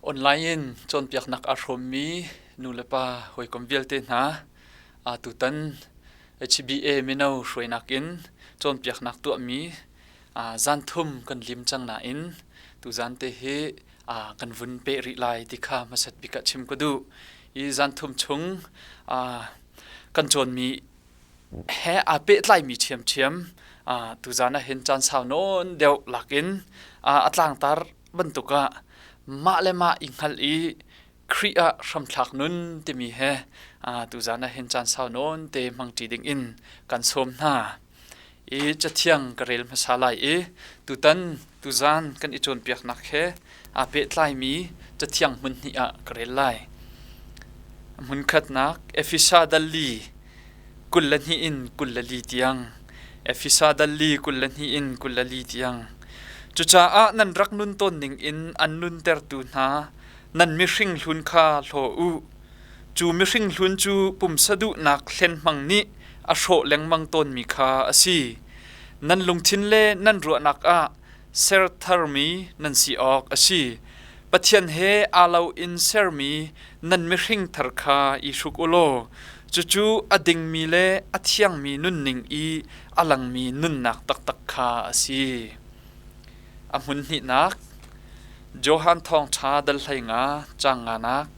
Online in cawnpiaknak aa hrawmmi nulepa hawikom vialte hna, tutan HBA mino hruainak in cawnpiaknak tuahmi zan thum kan lim cang nain tuzan te hi kan vun peh rih lai ti kha hmasat bik ah chim ka duh. Hi zan thum chung kan cawnmi he aa pehtlaimi ṭhiamṭhiam tuzan ah hin caan sau nawn deuh lakin a tlangtar bantuk ah mah le mah i hngalh i Khrih ah hramthlak nun timi he tuzan ah hin caan sau nawn te hmangṭi ding in kan sawm hna. I cathiang ka rel hmasa lai i tutan tuzan kan i cawnpiaknak he aa pehtlaimi cathiang hmun hnih ah ka rel lai. Hmunkhatnak Efesa dal li 22 in 24 tiang Efesa dal li 22 in 24 tiang Cucaah nan rak nun tawn ning in an nuntertu hna nan mihring hlun kha hlaw u. Cu mihring hlun cu pumsa duhnak hlenhmang nih a hrawh lengmang tawnmi kha a si. Nan lungthin le nan ruahnak ah ser tharmi nan si awk a si. Pathian he aa lo in sermi nan mihring thar kha i hruk u law cucu a dingmi le a thiangmi nunning i a langmi nunnak taktak kha a si. A hmun hnihnak Johan Thawngṭha dal 15 caang nganak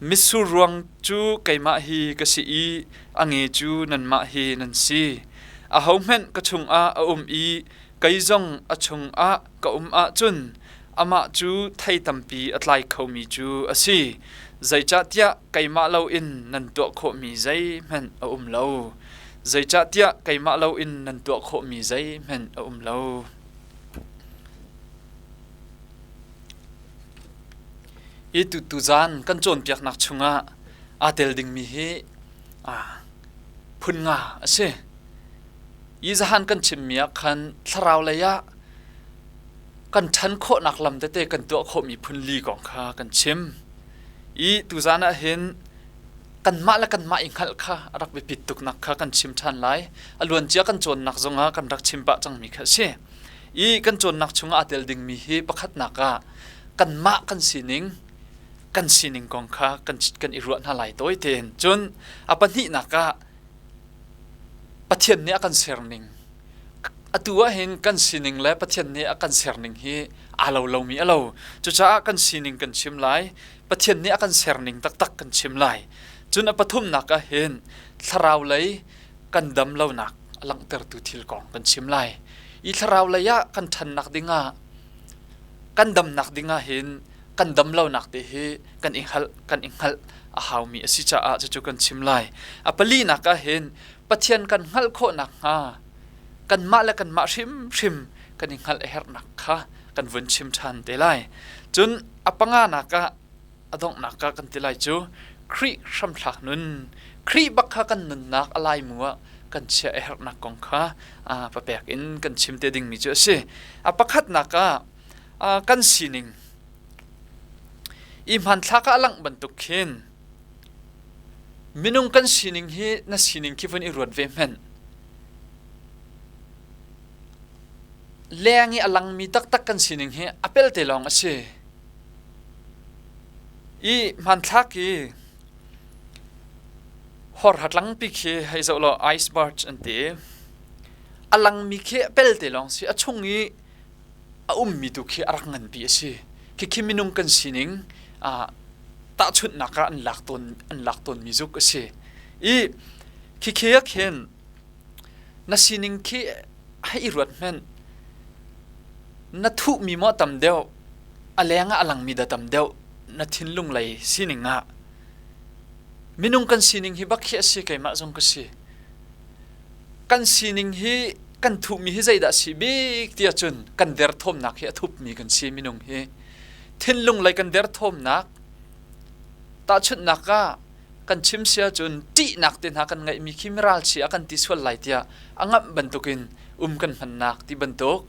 Mitsur ruang cu keimah hi ka si i a nge cu nanmah hi nan si. Ahohmanh ka chungah a um i kei zong a chungah ka um ahcun amah cu thei tampi a tlai khomi cu a si. Zeicahtiah keimah loin nan tuah khawhmi zeihmanh a um lo. Zeicahtiah keimah loin nan tuah khawhmi zeihmanh a um lo. Hi tuzaan kan cawnpiaknak chungah aa tel dingmi hi phun nga a si. Hi zahan kan chimmi ah khan thlarau lei ah kan ṭhan khawhnak lam tete kan tuah khawhmi phun li kong kha kan chim. I tuzaan ah hin kanmah le kanmah i hngalh kha a rak biapit tuknak kha kan chim ṭhan lai. A luancia kan cawnnak zongah kan rak chim pah cangmi kha a si. I kan cawnnak chungah aa tel dingmi hi pakhatnak ah kanmah kan sining kan sining kong kha kan kan i ruah hna lai tawi tein. Cun a pahnihnak ah Pathian nih a kan serning atu ah hin kan sining le Pathian nih a kan serning hi aa lo lomi a lo. Cucaah kan sining kan chim lai. Pathian nih a kan serning taktak kan chim lai. Cun a pathumnak ah hin thlarau lei kan dam lonak a langhtertu thil kong kan chim lai. I thlarau lei ah kan ṭhannak dingah kan damnak dingah hin kan dam lonak te hi kan i hngalh kan i hngalh a haumi a si caah cucu kan chim lai. A palinak ah hin Pathian kan hngalh khawh nakhnga kanmah le kanmah hrimhrim kan i hngalh a herhnak kha kan vun chim ṭhan te lai. Cun a panganak ah a donghnak ah kan ti lai cu Khrih hramthlak nun Khrih bak kha kan nunnak a laimu ah kan chiah a herhnak kong kha papek in kan chim te dingmi cu a si. A pakhatnak ah kan sining i hmanthlak ah a langh bantuk khin minung kan sining hi na sining khi vun i ruat ve hmanh. Leng i a langmi taktak kan sining hi a pelte lawng a si. I hmanthlak i hawrha tlangpi khi hei zoh law iceberg an ti. A langmi khi a pelte lawng si. A chung i a ummi tu khi a rak nganpi a si. Khikhi minung kan sining tahchunhnak ah an lak tawn an lak tawnmi zuk a si. I khikhi ah khin na sining khi hei i ruat hmanh. Na thuhmi maw tam deuh, a leng ah a langmi dah tam deuh na thinlung lei sining ah. Minung kan sining hi bak khi a si keimah zong ka si. Kan sining hi kan thuhmi hi zeidah a si bik ti ahcun kan derthawmnak hi a thupmi kan si minung hi. Thinlung lei kan derthawmnak tahchunhnak ah kan chim si ahcun ṭihnak te hna kan ngeihmi khi miralchia a kan ti sual lai tiah a ngamh bantukin um kan hmannak ti bantuk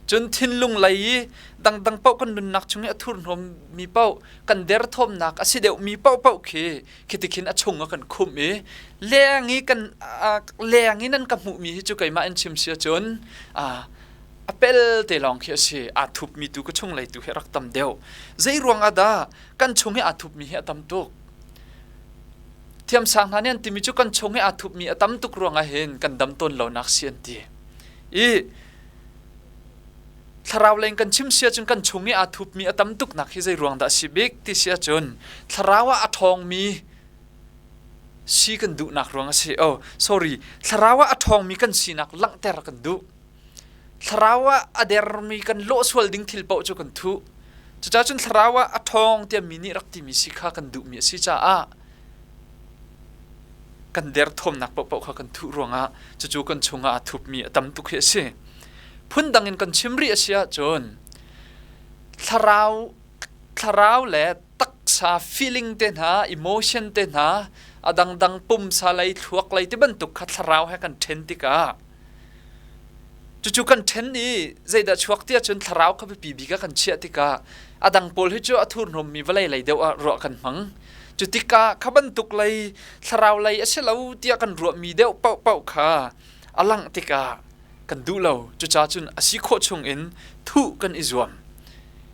cun thinlung lei i dangdang paoh kan nunnak chung i a thurhnawmmi paoh kan derthawmnak a si deuhmi paohpaoh khi khiti khin a chung a kan khumh i leng i kan leng in an ka hmuhmi hi cu keimah in chim si ahcun a A pel te lawng khi a si. Aa thupmi tu ka chunglei tu hi a rak tam deuh. Zei ruang ah dah kan chung i aa thupmi hi a tam tuk? Thiamsang hna nih an timi cu kan chung i aa thupmi a tam tuk ruangah hin kan dam tawn lonak si an ti. I thlarau lei in kan chim si ahcun kan chung i aa thupmi a tam tuknak hi zei ruang dah a si bik ti si ahcun thlarau ah a ṭhawngmi si kan duhnak ruang a si. Oh, sorry, thlarau ah a ṭhawngmi kan sinak langhter kan duh. Thlarau ah a dermi kan lawh sual ding thil paoh cu kan thuh. Cucaah cun thlarau ah a ṭhawng tiah mi nih rak timi si kha kan duhmi a si caah kan derthawmnak paohpaoh kha kan thuh ruangah cucu kan chungah aa thupmi a tam tuk hi a si. Phundang in kan chim rih a si ahcun thlarau thlarau le taksa feeling te hna, emotion te hna, a dangdang pumsa lei, thluak lei ti bantuk kha thlarau he kan ṭhen tikah Cucu kan ṭhen i zeidah chuak ti ahcun thlarau kha biapi bik ah kan chiah tikah a dang pawl hi cu a thurhnawmmi vawlei lei deuh ah ruah kan hmang. Cu tikah kha bantuk lei thlarau lei a si lo tiah kan ruahmi deuh paohpaoh kha a langh tikah kan duh lo. Cucaah cun a si khawh chungin thuh kan i zuam.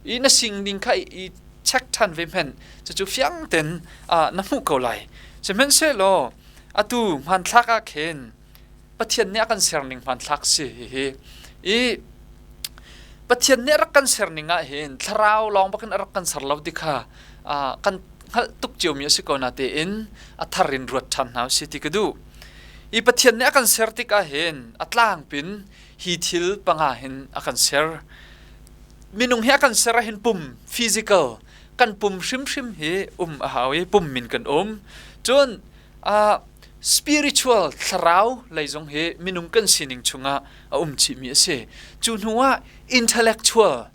I na sing ding kha i check ṭhan ve hmanh cucu fiang tein na hmuh ko lai. Sihmanhsehlaw atu hmanthlak ah khin Pathian nih a kan serning hmanthlak si hihi. I Pathian nih a rak kan serning ah hin thlarau lawng bakin a rak kan ser lo ti kha kan hngalh tuk ciomi a si ko na tein a thar in ruat ṭhan hna usih ti ka duh. I Pathian nih a kan ser tikah hin a tlangpin hi thil panga hin a kan ser. Minung hi a kan ser ah hin pum physical kan pum hrimhrim hi um a hau i pum min kan um. Cun Spiritual thlarau lei zong hi minung kan sining chungah a um chihmi a si. Cu hnuah intellectual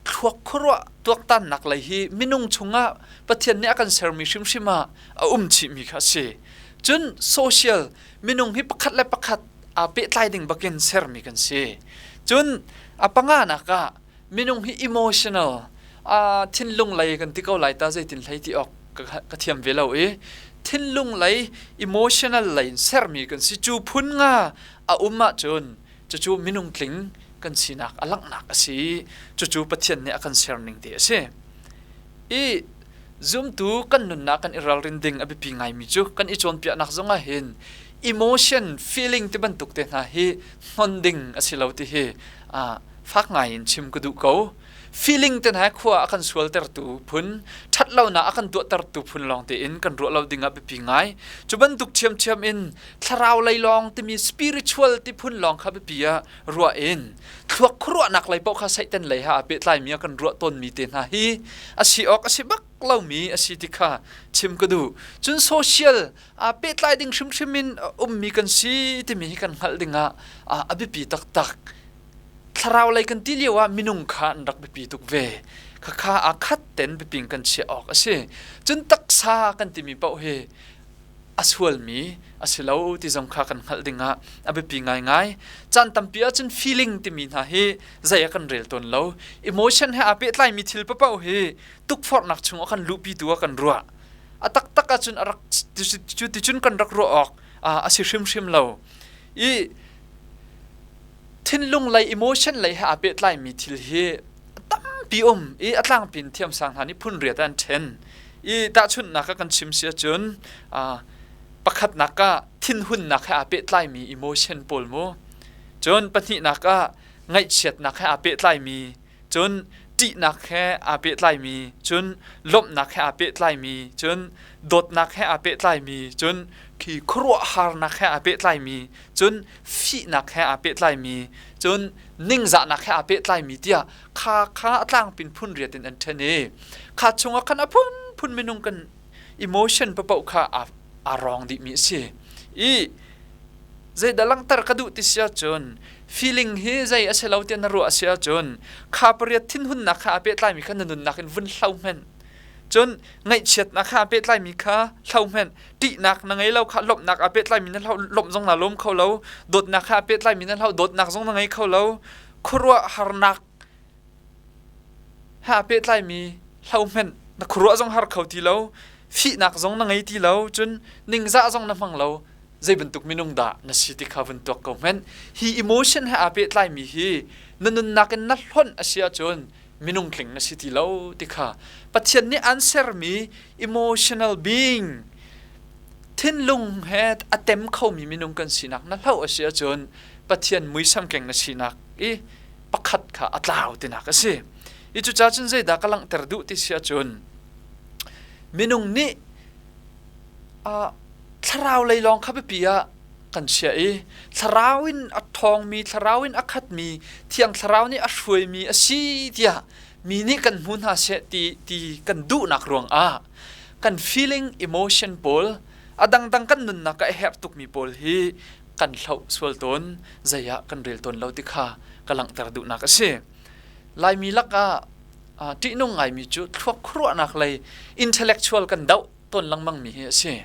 thluak khuaruah tuaktannak lei hi minung chungah Pathian nih a kan sermi hrimhrim ah a um chihmi kha a si. Cun social minung hi pakhat le pakhat aa pehtlai ding bakin sermi kan si. Cun a panganak ah minung hi emotional thinlung lei kan ti ko lai ta zeitin hlei ti awk ka thiam ve lo i thinlung lei emotional lei in sermi kan si. Cu phun nga a um ahcun cucu minung tling kan sinak a langhnak a si. Cucu Pathian nih a kan ser ning te a si. I zumtu kan nunnak kan i ralrin ding a biapi ngaimi cu kan i cawnpiaknak zongah hin emotion feeling ti bantuk te hna hi hnon ding a si lo ti hi fak ngai in chim ka duh ko. Feeling te hna khua a kan sualtertu phun, ṭhatlonak a kan tuahtertu phun lawng tein kan ruah lo ding ah biapi ngai. Cu bantuk ṭhiamṭhiam in thlarau lei lawng timi spiritual ti phun lawng kha biapi ah ruah in thluak khuaruahnak lei paoh kha Satan lei ha aa pehtlaimi ah kan ruah tawnmi te hna hi a si awk a si bak lomi a si ti kha chim ka duh. Cun social aa pehtlai ding hrimhrim in ummi kan si timi hi kan hngalh ding ah a biapi taktak. Thlarau lei kan ti lio ah minung kha an rak biapi tuk ve. Khakha aa khat ten biaping kan chiah awk a si. Cun taksa kan timi paoh hi a sualmi a si lo ti zong kha kan hngalh ding ah a biapi ngaingai. Caan tampi ahcun feeling timi hna hi zei ah kan rel tawn lo. Emotion he aa pehtlaimi thil paoh hi tukforhnak chung ah kan luhpitu ah kan ruah. A taktak ahcun a rak cu ticun kan rak ruah awk a si hrimhrim lo. I thinlung lei emotion lei he aa pehtlaimi thil hi tampi um i a tlangpi in thiamsang hna nih phun riat an ṭhen. I tahchunhnak ah kan chim si ahcun pakhatnak ah thinhunnak he aa pehtlaimi emotion pawl mu. Cun pahnihnak ah ngaihchiatnak he aa pehtlaimi cun ṭihnak he aa pehtlaimi, cun lawmhnak he aa pehtlaimi, cun dawtnak he aa pehtlaimi, cun khi khuaruahharnak he aa pehtlaimi, cun fihnak he aa pehtlaimi, cun ningzahnak he aa pehtlaimi tiah kha kha a tlangpin phun riat in an ṭhen i kha chungah khan a phunphun minung kan emotion paoh kha aa rawng dihmi a si. I Zeidah langhter ka duh ti si ahcun feeling hi zei a si lo tiah na ruah a si ahcun kha pariat thinhunnak kha aa pehtlaimi kha na nunnak in vun hlo hmenh. Cun ngaihchiatnak kha aa pehtlaimi kha hlo hmenh. Ṭihnak na ngei lo kha lawmhnak aa pehtlaimi na hlo lawmh zong naa lawm kho lo. Dawtnak kha aa pehtlaimi na hlo dawtnak zong na ngei kho lo. Khuaruahharnak he aa pehtlaimi hlo hmenh na khuaruah zong har kho ti lo. Fihnak zong na ngei ti lo. Cun ningzah zong na hmang lo. Zei bantuk minung dah na si ti kha vun tuak ko hmenh. Hi emotion he aa pehtlaimi hi na nunnak in na hlonh a si ahcun minung tling na si ti lo ti kha Pathian nih an sermi emotional being thinlung he a tem khomi minung kan sinak na hloh a si ahcun Pathian muisam keng na sinak i pakhat kha a tlau tinak a si. I cucaah cun zeidah ka langhter duh ti si ahcun minung nih thlarau lei lawng kha biapi ah kan chiah i thlarau in a ṭhawngmi, thlarau in a khatmi, thiang thlarau nih a hruaimi a si tiah mi nih kan hmu hna seh ti, ti kan duhnak ruangah kan feeling emotion pawl a dangdang kan nunnak ah a herh tukmi pawl hi kan hloh sual tawn zei ah kan rel tawn lo ti kha ka langhter duhnak a si. Laimi lakah ṭihnung ngaimi cu thluak khuaruahnak lei intellectual kan doh tawn lengmangmi hi a si.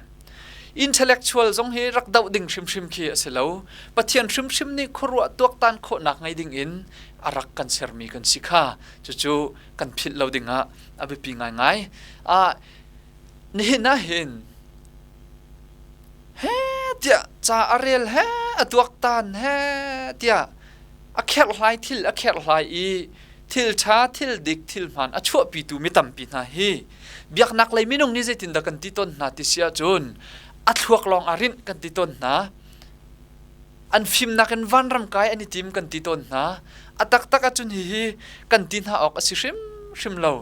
Intellectual zong hi rak doh ding hrimhrim khi a si lo. Pathian hrimhrim nih khuaruah tuaktan khawhnak ngei ding in a rak kan sermi kan si kha cucu kan philh lo ding ah a biapi ngaingai. Ah nihin ah hin he tiah ca a rel he a tuaktan he tiah a kherhhlai thil a kherhhlai i thil ṭha thil dik thil hmaan a chuahpitu mi tampi hna hi biaknak lei minung nih zeitindah kan ti tawn hna ti si ahcun a thluak lawng a rinh kan ti tawn hna an fimnak in vanram kai an i tim kan ti tawn hna a taktak ahcun hihi kan ti hna awk a si hrimhrim lo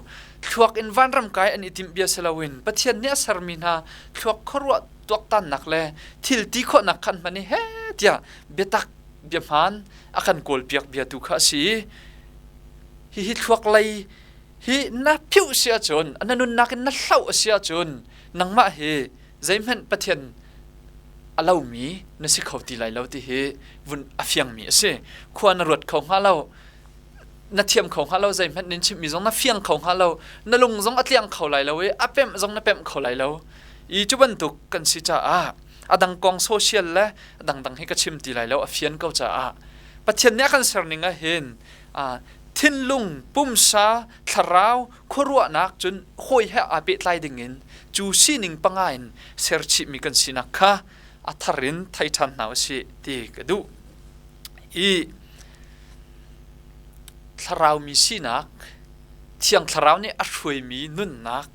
thluak in vanram kai an i timh bia si loin Pathian nih a sermi hna thluak khuaruah tuaktannak le thil ti khawhnak khan hman i he tiah biatak biahmaan a kan kawlpiak bia tu kha a si hihi thluak lei hi na phiuh si ahcun na nunnak in na hloh a si ahcun nangmah hi zeihmanh Pathian a lomi na si kho ti lai lo ti hi vun a fiangmi a si khua na ruat kho hnga lo na thiam kho hnga lo zeihmanh nin chimhmi zong na fiang kho hnga lo na lung zong a tliang kho lai lo i a pemh zong na pemh kho lai lo i cu bantuk kan si caah a dang kong social le a dangdang hi ka chim ti lai lo a fian ko caah Pathian nih a kan ser ning ah hin thinlung pumsa thlarau khuaruahnak cun hawi he aa pehtlai ding in cu sining panga in serchihmi kan sinak kha a thar in thei ṭhan hna usih ti ka duh i thlarau mi sinak thiang thlarau nih a hruaimi nunnak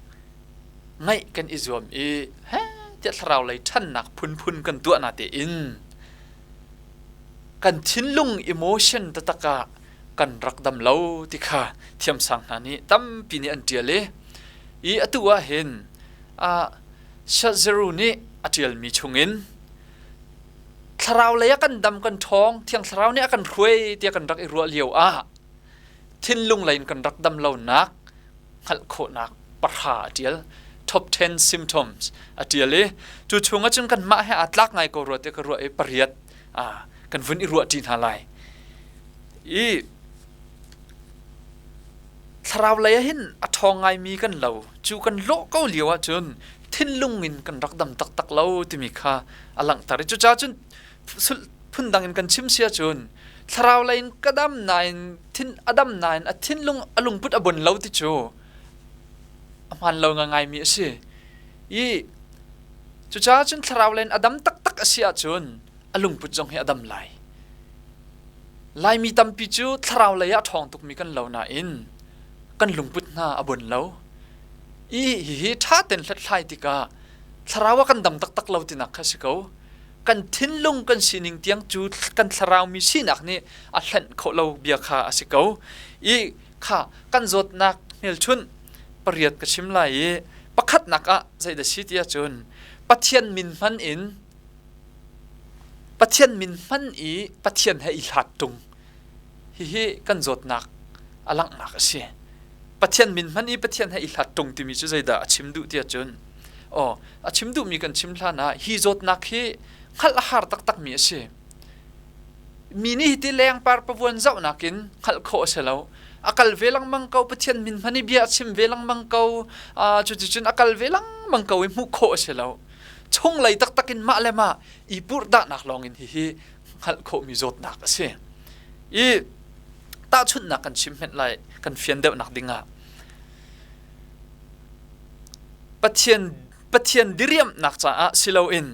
ngaih kan i zuam i he tiah thlarau lei ṭhannak phunphun kan tuah na tein kan thinlung emotion taktak ah kan rak dam lo ti kha thiamsang hna nih tampi nih an ṭial i i atu ah hin Shazeru nih a ṭialmi chungin thlarau lei ah kan dam kan ṭhawng thiang thlarau nih a kan hruai tiah kan rak i ruah lio ah thinlung lei in kan rak dam lonak hngalh khawhnak pahra a ṭial top 10 symptoms a ṭial i cu chung ahcun kanmah he aa tlak ngai ko rua tiah ka ruah i pariat kan vun i ruah ṭi hna lai i thlarau lei ah hin a ṭhawng ngaimi kan lo cu kan lawh ko lio ahcun thinlung in kan rak dam taktak lo timi kha a langhter i cucaah cun phundang in kan chim si ahcun thlarau lei in ka dam nain thin a dam nain a thinlung a lungput a bon lo ti cu a hmaan lo ngaingaimi a si i cucaah cun thlarau lei in a dam taktak a si ahcun a lungput zong hi a dam lai Laimi tampi cu thlarau lei ah ṭhawng tukmi kan lo nain kan lungput hna a bon lo i hihi ṭha tein hlathlai tikah thlarau ah kan dam taktak lo tinak kha si ko kan thinlung kan sining tiang cu kan thlarau mi sinak nih a hlenh khawh lo bia kha a si ko i kha kan zawtnak hmelchunh pariat ka chim lai i pakhatnak ah zeidah si ti ahcun Pathian min hman in Pathian min hman i Pathian he i hlat tung hihi kan zawtnak a langhnak a si Pathian min hman i Pathian he i hlat tung timi cu zeidah a chim duh ti ahcun aw a chim duhmi kan chim hlan ah hi zawtnak hi hngalh a har taktakmi a si. Mi nih hiti lengpar pavuan zohnak in hngalh khawh a si lo. A kal ve lengmang ko, Pathian min hman i bia a chim ve lengmang ko, cuticun a kal ve lengmang ko i hmuh khawh a si lo. Chunglei taktak in mah le mah i purhdahnak lawngin hihi hngalh khawhmi zawtnak a si. I tahchunhnak kan chim hmenh lai, kan fian deuhnak dingah Pathian Pathian diriamhnak caah si loin.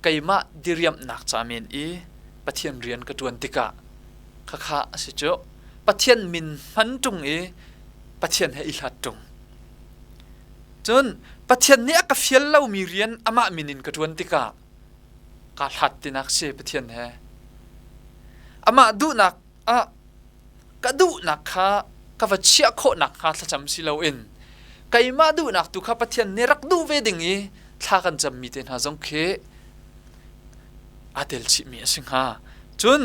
Keimah diriamhnak ca men i Pathian rian ka ṭuan tikah khakha a si cu. Pathian min hman ṭung i Pathian he i hlat ṭung. Cun Pathian nih a ka fial lomi rian amah min in ka ṭuan tikah kaa hlat tinak si Pathian he. Amah duhnak ah ka duhnak kha ka va chiah khawh nakhnga thlacam si loin keimah duhnak tu kha Pathian nih rak duh ve ding i thla kan cammi te hna zong khi aa tel chihmi a si hnga. Cun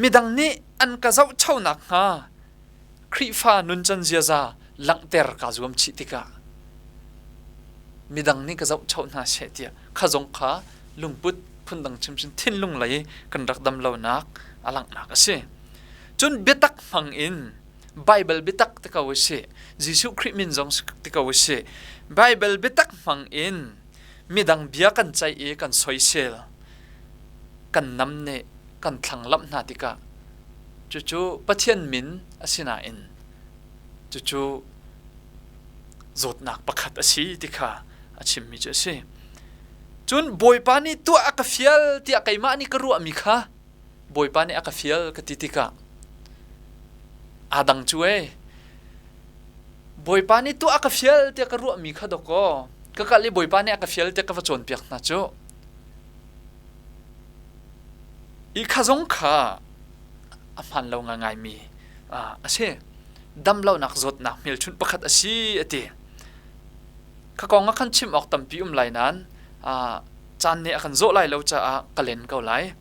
midang nih an ka zohcho nakhnga Khrihfa nuncan ziaza langhter kaa zuam chih tikah midang nih ka zohcho hna seh tiah kha zong kha lungput phundang chimchin thinlung lei kan rak dam lonak a langhnak a si. Cun biatak hmang in Baibal biatak ti ko usih, Jesuh Khrih min zong ti ko usih, Baibal biatak hmang in midang bia kan ceih i kan soisel, kan namneh, kan thlanglamh hna tikah cucu Pathian min a si nain cucu zawtnak pakhat a si ti kha a chimmi cu a si. Cun Bawipa nih tuah a ka fial tiah keimah nih ka ruahmi kha Bawipa nih a ka fial ka ti tikah aa dang cu ee. Bawipa nih tuah a ka fial tiah ka ruahmi kha dawkaw ka kal i Bawipa nih a ka fial tiah ka va cawnpiak hna cu. I kha zong kha a hmaan lo ngaingaimi a si. Damlonak zawtnak hmelchunh pakhat a si a ti. Kha kong ah khan chim awk tampi um lai nain caan nih a kan zawh lai lo caah ka len ko lai.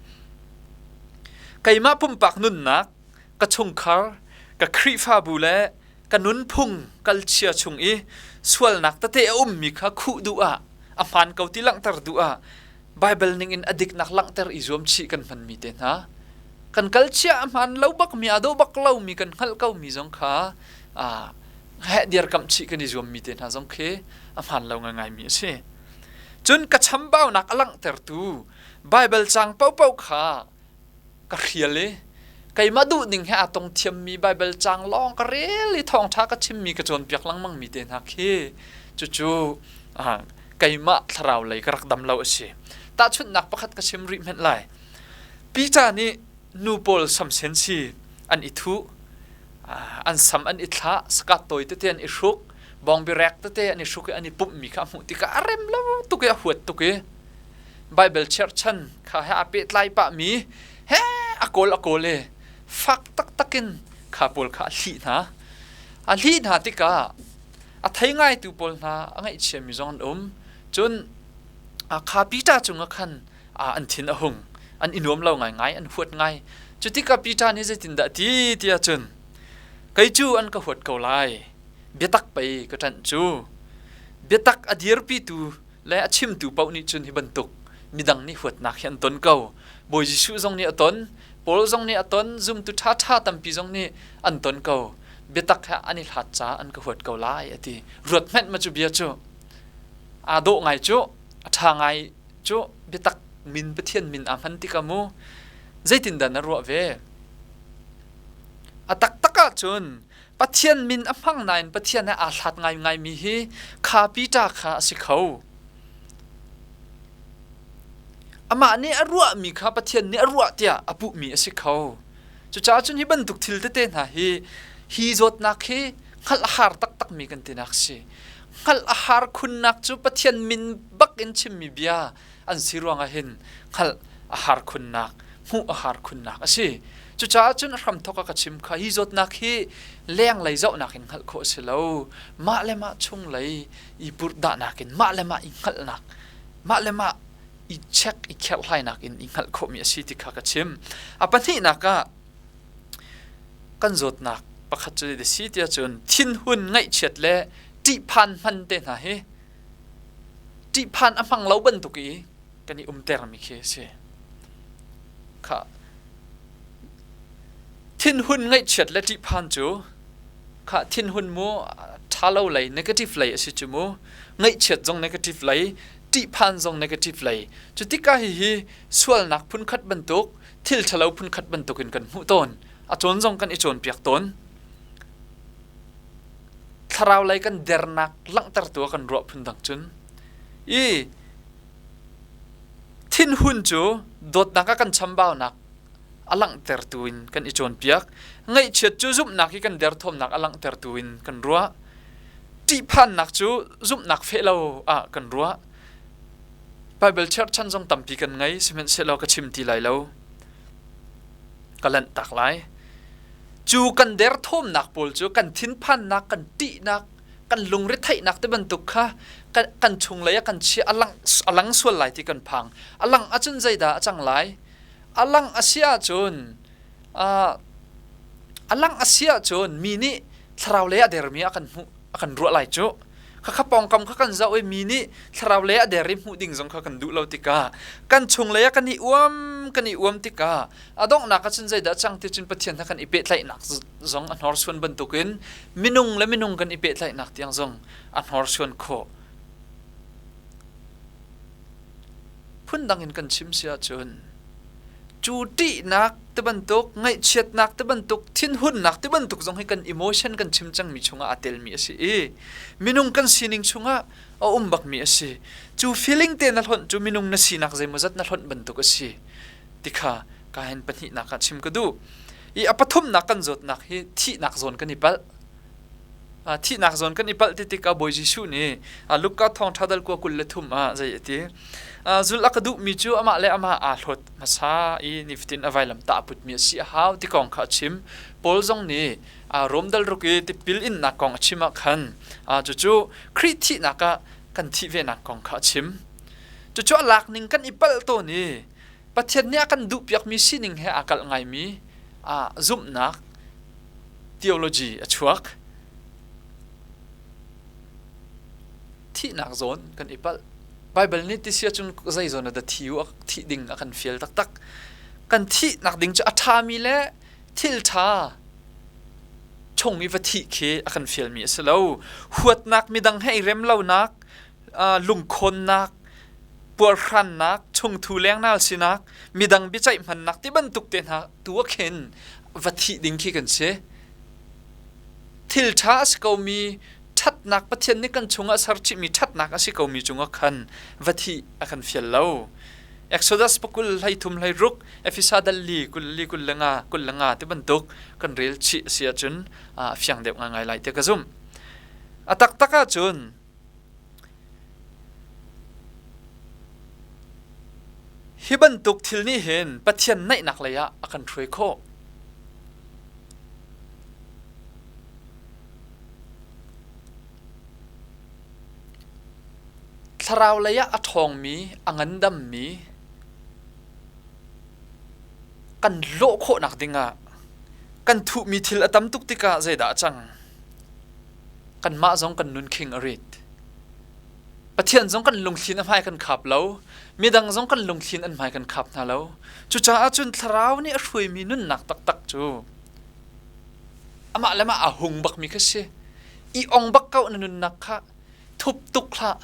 Keimah pumpak nunnak, ka chungkhar, ka Khrihfabu le ka nunphung kalchia chung i sualnak tete a ummi kha khuh duh ah, a hmaan ko ti langhter duh ah Baibal ning in a diknak langhter i zuam chih kan hmanmi te hna. Kan kalchia a hmaan lo bakmi, a dawh bak lomi kan hngalh komi zong kha heh dirkamh chih kan i zuammi te hna zong khi a hmaan lo ngaingaimi a si. Cun ka chambaunak a langhtertu Baibal caang paohpaoh kha ka hrial i keimah duhning he aa tong thiammi Baibal caang lawng ka rel i thawngṭha ka chimmi ka cawnpiak lengmangmi te hna khi cucu keimah thlarau lei ka rak dam lo a si. Tahchunhnak pakhat ka chim rih hmenh lai. Peter nih nu pawl samsen si an i thuh, an sam an i thlah, sakat tawi tete an i hruk, bawngbi-rek tete an i hruk i an i pumhmi kha a hmuh tikah a rem lo tuk i a huat tuk i Baibal cherhchan kha he aa pehtlai pahmi he a kawl a kawl i fak taktak in kha pawl kha a hlih hna. A hlih hna tikah a thei ngaitu pawl hna a ngaihchiami zong an um. Cun kha Peter cungah khan an thin a hung. An i nuam lo ngaingai, an huat ngai. Cu tikah Peter nih zeitindah a ti tiah cun kei cu an ka huat ko lai. Biatak pei ka ṭanh cu. Biatak a dirpitu le a chimtu paoh nih cun hi bantuk midang nih huatnak hi an ton ko. Bawi Jesuh zong nih a ton, Paul zong nih a ton, zumtu ṭhaṭha tampi zong nih an ton ko. Biatak he an i hlat caah an ka huat ko lai a ti. Ruat hmenh ma cu bia cu. Aa dawh ngai cu, a ṭha ngai cu biatak min Pathian min aa hman tikah mu zeitindah na ruah ve? A taktak ahcun Pathian min a hmang nain Pathian he aa hlat ngaingaimi hi kha Peter kha a si kho. Amah nih a ruahmi kha Pathian nih a ruah tiah a puhmi a si kho. Cucaah cun hi bantuk thil tete hna hi hi zawtnak hi hngalh a har taktakmi kan tinak a si. Hngalh a har khunnak cu Pathian min bak in chimmi bia an si ruangah hin hngalh a har khunnak, hmuh a har khunnak a si. Cucaah cun a hramthawk a ka chim kha hi zawtnak hi lenglei zohnak in hngalh khawh a si lo. Mah le mah chunglei i purhdahnak in mah le mah i hngalhnak, mah le mah i check i kherhhlainak in i hngalh khawhmi a si ti kha ka chim. A pahnihnak ah kan zawtnak pakhat cu a si tiah cun thinhun ngaihchiat le ṭihphan hman te hna hi ṭihphan a hmang lo bantuk i kan i umtermi khi a si. Kha thinhun ngaihchiat le ṭihphan cu kha thinhun mu ṭha lo lei negative lei a si cu mu ngaihchiat zong negative lei ṭihphan zong negative lei cu tikah hihi sualnak phunkhat bantuk thil ṭhalo phunkhat bantuk in kan hmuh tawn a cawn zong kan i cawnpiak tawn thlarau lei kan dernak langhtertu ah kan ruah phundang cun i. Thinhun cu dawtnak ah kan chambaunak a langhtertu in kan i cawnpiak. Ngaihchiat cu zumhnak i kan derthawmnak a langhtertu in kan ruah. Ṭihphannak cu zumhnak feh lo ah kan ruah. Baibal cherhchan zong tampi kan ngei, sihmanhsehlaw ka chim ti lai lo. Ka lanhtak lai. Cu kan derthawmnak pawl cu kan thinphannak, kan ṭihnak, kan lungretheihnak te bantuk kha kan chunglei ah kan chiah a lang sual lai ti kan phang. A lang ahcun zeidah a cang lai? A lang a si ahcun a lang a si ahcun mi nih thlarau lei a dermi a kan hmuh a kan ruah lai cu. Khakha pawngkam kha kan zoh i mi nih thlarau lei a der i hmuh ding zong kha kan duh lo tikah kan chunglei ah kan i uam kan i uam tikah a donghnak ah cun zeidah cang ti cun Pathian he kan i pehtlaihnak zong a hnorsuan bantukin minung le minung kan i pehtlaihnak tiang zong a hnorsuan khawh. Phundang in kan chim si ahcun cu ṭihnak ti bantuk, ngaihchiatnak ti bantuk, thinhunnak ti bantuk zong hi kan emotion kan chim cangmi chungah aa telmi a si i minung kan sining chungah a um bakmi a si. Cu feeling te na hlonh cu minung na sinak zeimawzat na hlonh bantuk a si ti kha ka hen pahnihnak ah chim ka duh. I a pathumnak kan zawtnak hi thihnak zawn kan i palh. Thihnak zawn kan i palh ti tikah Bawi Jesuh nih Luka thawngṭha dal kua 23 ah zei a ti? Zulh a ka duhmi cu amah le amah aa hlawt hmasa i nifatin a vailam tah a putmi a si a hau ti kong kha a chim. Paul zong nih Rom dal ruk i tipil innak kong a chim ah khan cucu Khrih thihnak ah kan thih venak kong kha a chim. Cucu a lak ning kan i palh tawn i Pathian nih a kan duhpiakmi sining he aa kalh ngaimi zumhnak theology a chuak. Thihnak zawn kan i palh. Bible nih ti si ahcun zei zawn ah dah thi u thih ding a kan fial taktak. Kan thihnak ding cu a ṭhami le thil ṭha chung i va thih khi a kan fialmi a si lo. Huatnak midang he i rem lonak, lungkhawnnak, puarhrannak, chungthu lengnal sinak, midang biaceih hmannak ti bantuk te hna tu ah khin va thih ding khi kan si. Thil ṭha a si komi ṭhatnak Pathian nih kan chungah serchihmi ṭhatnak a si komi cungah khan va thih a kan fial lo. Exodus pakul 13 16 Efesa dal li kul li kul le nga kul le nga ti bantuk kan rel chih a si ahcun a fiang deuh ngaingai lai ti ka zumh. A taktak ahcun Hi bantuk thil nih hin Pathian naihnak lei ah a kan hruai khawh. Thlarau lei ah a ṭhawngmi, a ngandammi kan lawh khawhnak dingah kan thuhmi thil a tam tuk tikah zeidah a cang? Kanmah zong kan nun khing a rit. Pathian zong kan lungthlin a hmai kan khap lo. Midang zong kan lungthlin an hmai kan khap hna lo. Cucaah cun thlarau nih a hruaimi nunnak taktak cu amah le mah aa hung bakmi kha si. I ong bak ko na nunnak kha thup tuk hlah.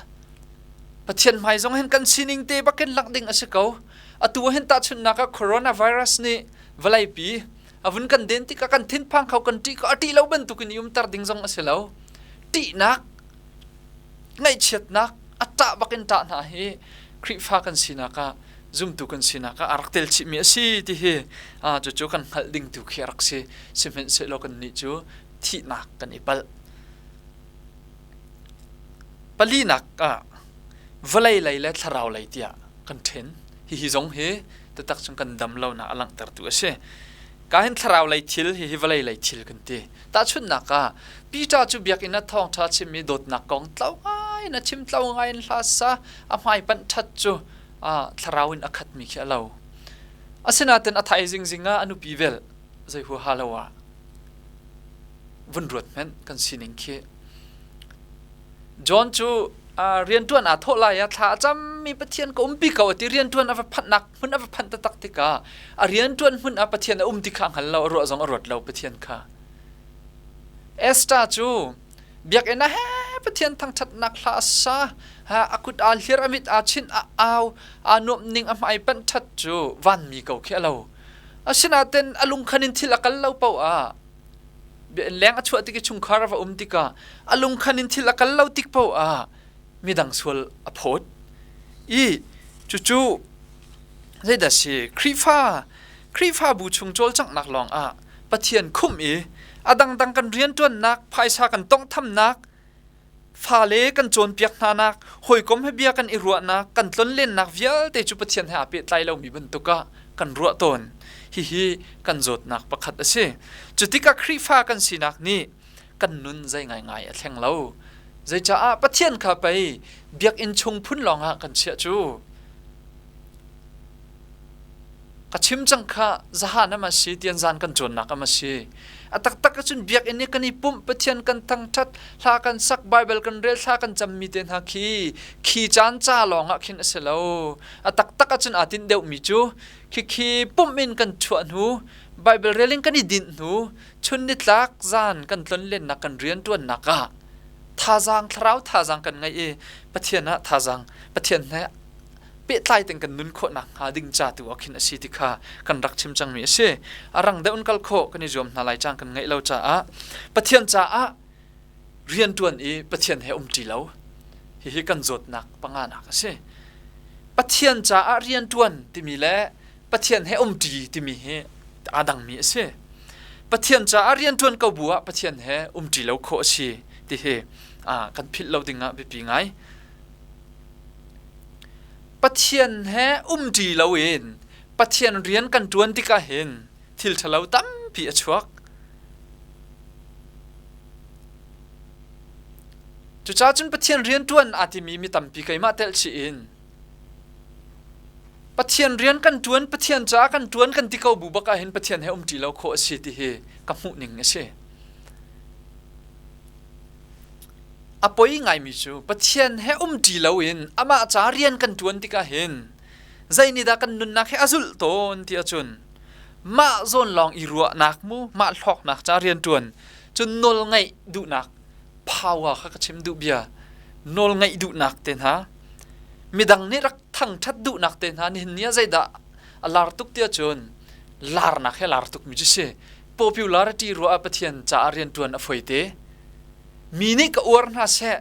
Pathian hmai zong hin kan sining te bakin langh ding a si ko. Atu hin tahchunhnak ah coronavirus nih vawleipi a vun kan den tikah kan thinphang kho kan ṭih ko a ṭih lo bantukin i umter ding zong a si lo ṭihnak ngaihchiatnak a ṭah bakin ṭah hna hi Khrihfa kan sinak ah zumtu kan sinak ah a rak tel chihmi a si ti hi cucu kan hngalh ding tu khi a rak si sihmanhsehlaw kannih cu thihnak kan i palh palinak ah vawlei lei le thlarau lei tiah kan ṭhen hihi zong hi taktak cun kan dam lonak a langhtertu a si. Ka hin thlarau lei thil hihi vawlei lei thil kan ti. Tahchunhnak ah Peter cu biakinn ah thawngṭha chimmi dawtnak kong tlo ngai in a chim tlo ngai in hla sa a hmai panh ṭhat cu thlarau in a khatmi khi a lo. Asinain a thaizing zing ah a nupi vel zei huaha lo ah vun ruat hmanh kan sining khi. John cu rianṭuan aa thawh lai ah thla a cammi Pathian ka umpi ko a ti rianṭuan a va phanhnak hmun a va phanh taktak tikah a rianṭuan hmun ah Pathian a um ti kha a hngal lo a ruah zong a ruat lo Pathian kha Esther cu biakinn ah he Pathian thangṭhatnak hla a sa ha a kut aa hlir a mit aa chinh a au aa nuamh ning a hmai panh ṭhat cu vanmi ko khi a lo asinain a lungkhan in thil a kal lo paoh ah leng a chuah tik i chungkhar a va um tikah a lungkhan in thil a kal lo tik paoh ah midang sual a phawt i cucu. Zeidah si? Khrihfa Khrihfabu chung cawlcanghnak lawngah Pathian khumh i a dangdang kan rianṭuannak, phaisa kan tonghthamnak, fale kan cawnpiak hnanak, hawikom he bia kan i ruahnak, kan tlonlennak vialte cu Pathian he aa pehtlai lomi bantuk ah kan ruah tawn. Hihi kan zawtnak pakhat a si. Cutikah Khrihfa kan sinak nih kan nun zei ngaingai a thleng lo. Zeicaah Pathian kha pei biakinn chung phun lawngah kan chiah cu. Ka chim cang kha zahan ama si tian zan kan cawnnak ama si. A taktak ahcun biakinn i kan i pumh Pathian kan thangṭhat, hla kan sak, Bible kan rel, thla kan cammi te hna khi khi caan ca lawngah khin a si lo. A taktak ahcun aa tinh deuhmi cu khikhi pumh in kan chuah hnu, Bible rel in kan i dinh hnu, chun nitlak zan kan tlonlennak kan rianṭuannak ah thazaang thlarau thazaang kan ngeih i Pathian ah thazaang Pathian he pehtlai ten kan nun khawh nakhnga ding ca tu ah khin a si ti kha kan rak chim cangmi a si. A rang deuh in kal khawh kan i zuam hna lai cang kan ngeih lo caah Pathian caah rianṭuan i Pathian he umṭi lo hihi kan zawtnak panganak a si. Pathian caah rianṭuan timi le Pathian he umṭi timi hi aa dangmi a si. Pathian caah rianṭuan ko bu ah Pathian he umṭi lo khawh a si ti hi kan philh lo ding ah biapi ngai. Pathian he umṭi loin Pathian rian kan ṭuan tikah hin thil ṭhalo tampi a chuak. Cucaah cun Pathian rianṭuan aa timi mi tampi keimah telh chih in Pathian rian kan ṭuan, Pathian caah kan ṭuan kan ti ko bu bak ahhin Pathian he umṭi lo khawh a si ti hi ka hmuh ning a si. A poi ngaimi cu Pathian he umṭi loin amah ca rian kan ṭuan tikah hin zei nih dah kan nunnak hi a zulh tawn ti ahcun mah zawn lawng i ruahnak mu, mah hlawknak ca rian ṭuan, cun nawl ngeih duhnak power kha ka chim duh bia, nawl ngeih duhnak te hna, midang nih rak thangṭhat duhnak te hna nihin ni ah zeidah a lar tuk ti ahcun larnak he lar tukmi cu si. Popularity ruah ah Pathian caah rianṭuan a foi te. Mi nih ka uar hna seh,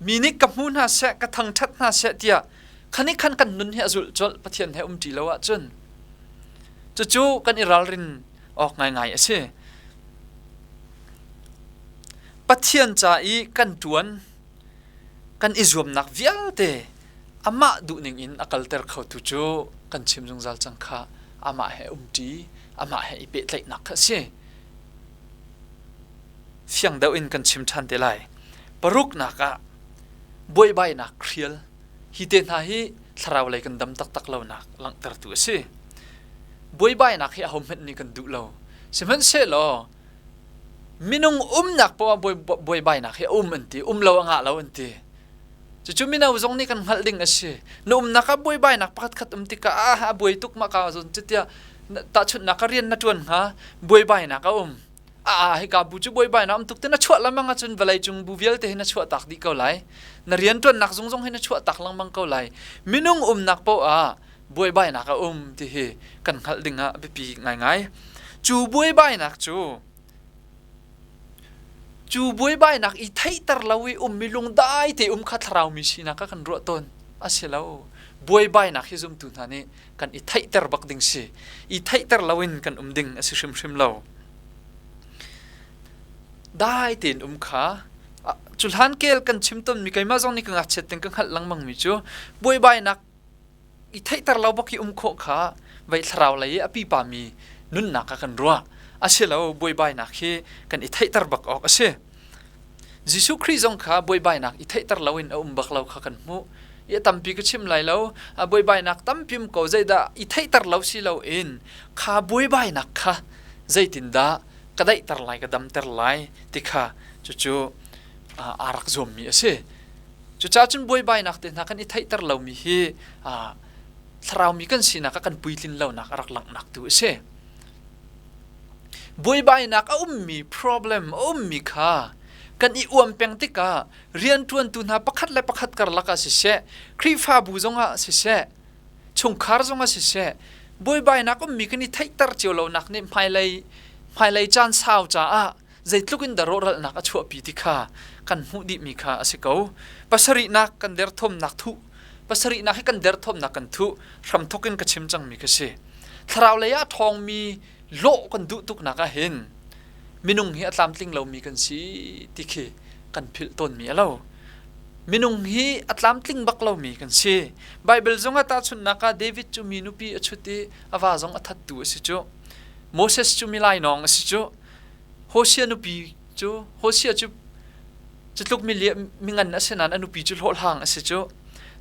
mi nih ka hmu hna seh, ka thangṭhat hna seh tiah khan i khan kan nun hi a zulh colh Pathian he umṭi lo ahcun. Cucu kan i ralrin awk ngaingai a si. Pathian ca i kan ṭuan kan i zuamnak vialte amah duhning in a kalter khotu cu kan chim zungzal cang kha amah he umṭi amah he i pehtlaihnak kha a si. Fiang deuh in kan chim ṭhan te lai. Paruknak ah buaibainak hrial hi te hna hi thlarau lei kan dam taktak lonak langhtertu a si. Buaibainak hi ahohmanh nih kan duh lo. Sihmanhsehlaw minung umnak poah buaibainak hi a um an ti, um lo a ngah lo an ti. Cucu mino zong nih kan hngalh ding a si. Na umnak ah buaibainak pakhat khat um tikah ah a buai tuk mah ka zawn cutia tahchunhnak ah rian na ṭuan hnga buaibainak a um. A hika bu cu buaibainak um tuk te na chuah lengmang ahcun vawlei cung bu vialte hi na chuah tak dih ko lai. Na rian ṭuannak zung zong hi na chuah tak lengmang ko lai. Minung umnak poah ah buaibainak a um ti hi kan hngalh ding ah biapi ngaingai. Cu buaibainak cu cu buaibainak i theihter lo i ummi lungdai te um kha thlarau mi sinak ah kan ruah tawn. A si lo. Buaibainak hi zumtu hna nih kan i theihter bak ding si. I theihter loin kan um ding a si hrimhrim lo. Dai tein um kha cu hlan kel kan chim tawnmi keimah zong nih ka ngakchiat ten ka hngalh lengmang mi cu buaibainak i theihter lo bak i um khawh kha vei thlarau lei i a pipa mi nunnak ah kan ruah. A si lo, buaibainak hi kan i theihter bak awk a si. Jesuh Khrih zong kha buaibainak i theihter loin a um bak lo kha kan hmuh. I a tampi ka chim lai lo, a buaibainak tampi um ko zeidah i theihter lo si loin kha buaibainak kha zeitindah ka daihter lai, ka damter lai ti kha cucu aa rak zuammi a si. Cucaah cun buaibainak te hna kan i theihter lomi hi thlaraumi kan sinak ah kan puitlin lonak a rak langhnak tu a si. Buaibainak a ummi problem a ummi kha kan i uam peng tikah rianṭuantu hna pakhat le pakhat karlak ah siseh, Khrihfabu zongah siseh, chungkhar zongah siseh, buaibainak ummi kan i theihter cio lonak nih hmailei hmailei caan sau caah zeitluk in dah rawhralhnak a chuahpi ti kha kan hmuh dihmi kha a si ko. Pasarihnak kan derthawmnak thuh. Pasarihnak hi kan derthawmnak kan thuh hramthok in ka chim cangmi ka si. Thlarau lei ah ṭhawngmi lawh kan duh tuknak ah hin minung hi a tlamtling lomi kan si ti khi kan philh tawnmi a lo. Minung hi a tlamtling bak lomi kan si. Baibal zong ah tahchunhnak ah David cu mi nupi a chut i a va zong a thattu a si cu. Moses cu mi lainawng a si cu. Hosea nupi cu Hosea cu cutluk mingan a si nain a nupi cu hlawhhlang a si cu.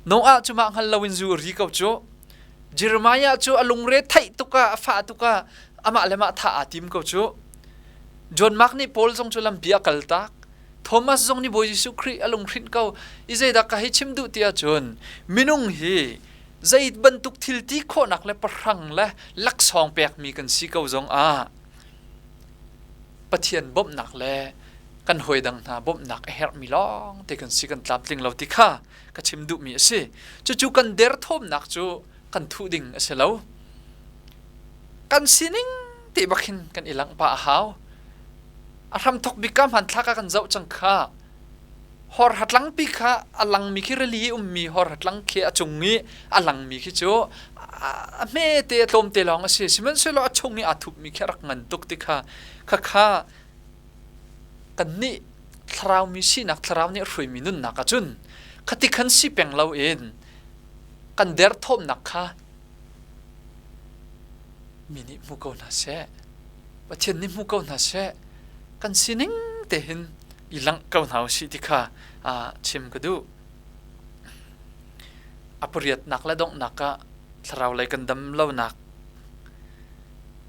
Noah cu mah hngal loin zu a ri ko cu. Jeremiah cu a lungre theih tuk ah a fah tuk ah amah le mah thah aa tim ko cu. John Mark nih Paul zong cu lampi a kaltak. Thomas zong nih Bawi Jesuh Khrih a lunghrinh ko. I zeidah ka hei chim duh ti ahcun minung hi zei bantuk thil ti khawhnak le pahrang le laksawng pekmi kan si ko zong ah Pathian bawmhnak le kan hawi dang hna bawmhnak a herhmi lawng te kan si kan tlamtling lo ti kha ka chim duhmi a si. Cucu kan derthawmnak cu kan thuh ding a si lo. Kan sining te bak hin kan i langh pah a hau. A hramthok bik ka hmanthlak ah kan zoh cang kha. Hor hatlangpi kha a langmi khi rili i ummi hor hatlang khi a cung i a langmi khi cu a hme te a tlawmte lawng a si. Sihmanhsehlaw a chung i aa thupmi khi a rak ngan tuk ti kha khakha kannih thlarau mi sinak thlarau nih a hruaimi nunnak ahcun khati khan si peng loin kan derthawmnak kha mi nih hmu ko hna seh Pathian nih hmu ko hna seh kan sining te hin i langh ko hna usih ti kha chim ka duh. A pariatnak le donghnak ah thlarau lei kan dam lonak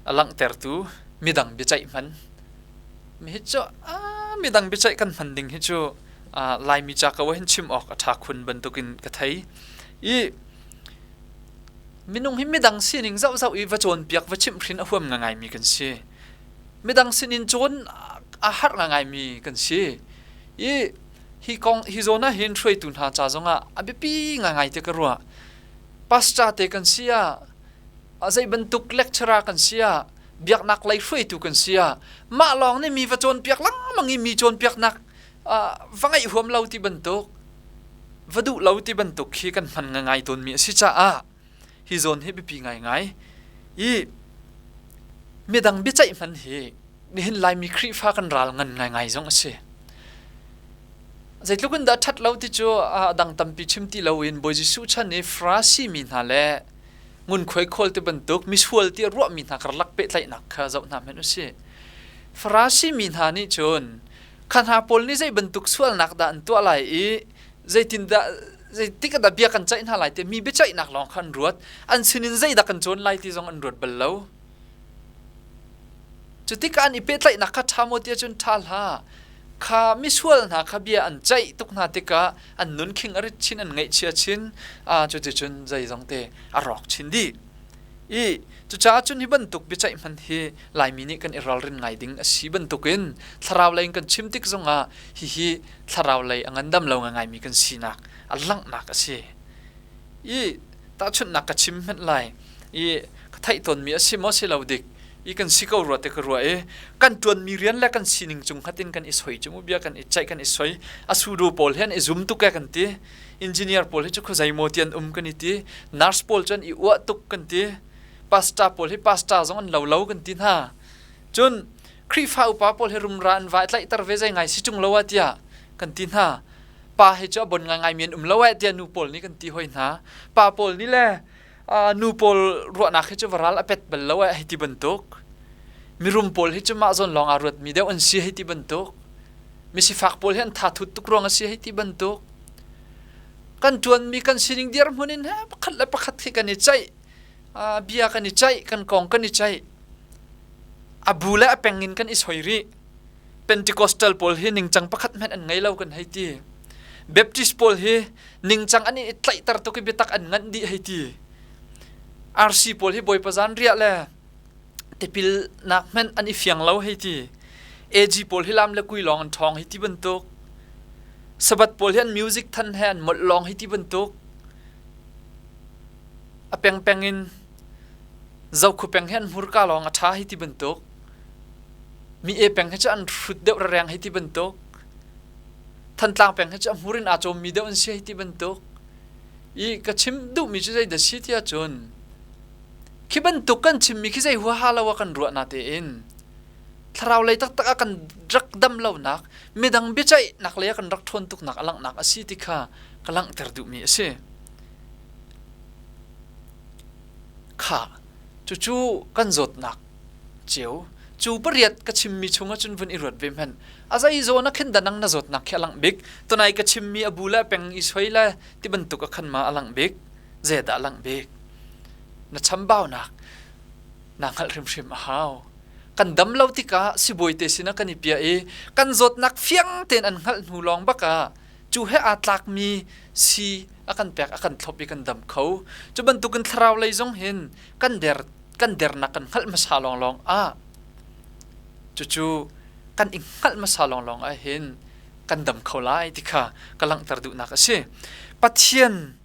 a langhtertu midang biaceih hman. Mi hi cu midang biaceih kan hman ding hi cu Laimi ca ko hin chim awk a ṭha khun bantukin ka thei. I minung hi midang sining zohzoh i va cawnpiak va chimhhrin a huam ngaingaimi kan si. Midang sinin cawn a harh ngaingaimi kan si. I hi kong hi zawn ah hin hruaitu hna ca zongah a biapi ngaingai ti ka ruah. Pastor te kan si ah zei bantuk lecturer kan si ah biaknak lei hruaitu kan si ah mah lawng nih mi va cawnpiak lengmang i mi cawnpiaknak va ngaih huam lo ti bantuk va duh lo ti bantuk khi kan hman ngai tawnmi a si caah hi zawn hi biapi ngaingai i midang biaceih hman hi nihin Laimi Khrihfa kan ral ngan ngaingai zong a si. Zeitluk in dah ṭhat lo ti cu a dang tampi chim ti loin Bawi Jesuh chan i Farasi mi hna le ngunkhuai khawl ti bantuk misual ti a ruahmi hna karlak pehtlaihnak kha zoh hna hmanh u sih. Farasi mi hna nih cun kha hna pawl nih zei bantuk sualnak dah an tuah lai i zeitindah zeitik ah dah bia kan ceih hna lai ti mi biaceihnak lawng kha an ruat. An sinin zeidah kan cawn lai ti zong an ruat bal lo. Cu tikah an i pehtlaihnak kha ṭha maw ti ahcun ṭha hlah. Kha misual hna kha bia an ceih tuk hna tikah an nunkhing a rit chin, an ngaihchia chin, cuticun zeizong te a rawk chin dih. I cucaah cun hi bantuk biaceih hman hi Laimi nih kan i ralrin ngai ding a si bantukin thlarau lei in kan chim tik zongah hihi thlarau lei a ngandam lo ngaingaimi kan sinak a langhnak a si. I tahchunhnak ka chim hmanh lai. I ka theih tawnmi a si maw si lo dik i kan si ko rua ti ka ruah i kan ṭuanmi rian le kan sining cung khat in kan i soi cu mu bia kan i ceih kan i soi a sudu pawl hi an i zum tuk e kan ti engineer pawl hi cu khuazei maw ti an um kan i ti nurse pawl cu an i uah tuk kan ti pastor pawl hi pastor zong an lo lo kan ti hna cun Khrihfa upa pawl hi rumra an va tlaihter ve zei ngai si ṭung lo ah tiah kan ti hna pa hi cu a bon ngaingai mi an um lo eh tiah nu pawl nih kan ti hoi hna pa pawl nih le nu pawl ruahnak hi cu varal a pet bal lo eh hei ti bantuk mirum pawl hi cu mah zawn lawng aa ruatmi deuh an si hei ti bantuk misifak pawl hi an tha thut tuk ruang a si hei ti bantuk kan ṭuanmi kan sining dirhmun in he pakhat le pakhat khi kan i ceih bia kan i ceih kan kong kan i ceih a bu le a peng in kan i soi rih Pentecostal pawl hi ningcang pakhat hmanh an ngei lo kan hei ti. Baptist pawl hi ningcang an i tlaihter tuk i biatak an nganh dih hei ti. RC pawl hi Bawipa zan riah le tipilnak hmanh an i fiang lo hei ti. AG pawl hi lam le kui lawng an ṭhawng hei ti bantuk. Sabbath pawl hi an music than he an molh lawng hei ti bantuk. A pengpeng in zokhu peng hi an hmurka lawng a ṭha hei ti bantuk. Mi e peng hi cu an hrut deuh rereng hei ti bantuk. Thantlang peng hi cu a hmur in aa cawmmi deuh an si hei ti bantuk. I ka chim duhmi cu zeidah si tiah cun khi bantuk kan chimmi khi zei huaha lo ah kan ruah na tein thlarau lei taktak ah kan rak dam lonak midang biaceihnak lei ah kan rak ṭhawn tuknak a langhnak a si ti kha ka langhter duhmi a si. Kha cucu kan zawtnak cio cu pariat ka chimmi chungah cun vun i ruat ve hmanh a zei zawn ah khin danang na zawtnak khi a langh bik tunai ka chimmi a bu le peng i soi le ti bantuk a khan ma a langh bik zeidah a langh bik na chambaunak na hngalh hrimhrim a hau kan dam lo tikah sibawi te sinah kan i piah i kan zawtnak fiang tein an hngalh hnu lawng bak ah cu he aa tlakmi si a kan pek a kan thlop i kan dam kho cu bantukin thlarau lei zong hin kan der kan dernak kan hngalh hmasa lawnglawng ah cucu kan i hngalh hmasa lawnglawng ah hin kan dam kho lai ti kha ka langhter duhnak a si Pathian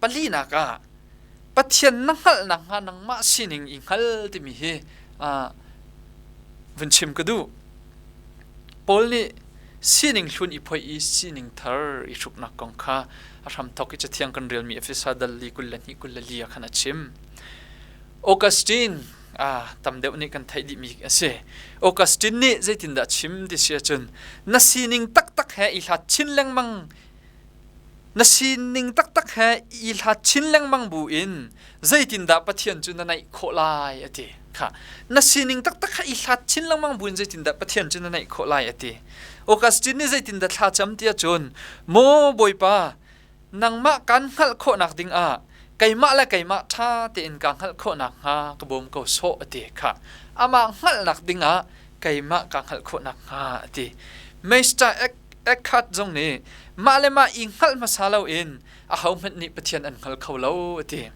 palinak ah Pathian na hngalh nakhnga nangmah sining i hngal timi hi vun chim ka duh. Paul nih sining hlun i phoih i sining thar i hruknak kong kha a hramthawk i Cathiang kan relmi Efesa dal li 22 24 ah khan a chim. Augustine tam deuh nih kan theih dihmi a si. Augustine nih zeitindah chim ti si ahcun na sining taktak he i hlat chin lengmang Na sining taktak he i hlat chin lengmang bu in zeitindah Pathian cu na naih khawh lai a ti. Kha na sining taktak kha i hlat chin lengmang bu in zeitindah Pathian cu na naih khawh lai a ti. Augustine nih zeitindah thla cam ti ahcun Maw Bawipa, nangmah kan hngalh khawhnak ding ah keimah le keimah ṭha tein kaa hngalh khawh nakhnga ka bawm ko sawh a ti. Kha amah hngalhnak ding ah keimah kaa hngalh khawh nakhnga a ti. Meister Eckhart zong nih mah le mah i hngalh hmasa loin ahohmanh nih Pathian an hngal kho lo a ti.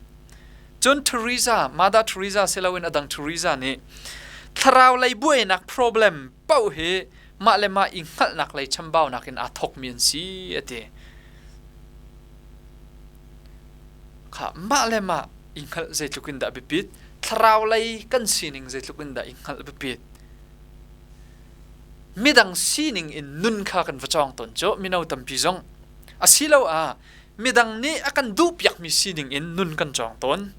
Cun Teresa, Mother Teresa si loin a dang Teresa nih thlarau lei buainak problem paoh hi mah le mah i hngalhnak lei chambaunak in aa thawkmi an si a ti. Kha mah le mah i hngalh zeitluk in dah biapit, thlarau lei kan sining zeitluk in dah i hngalh biapit. Midang sining in nun kha kan va cawng tawn cu mino tampi zong. Asiloah midang nih a kan duhpiakmi sining in nun kan cawng tawn.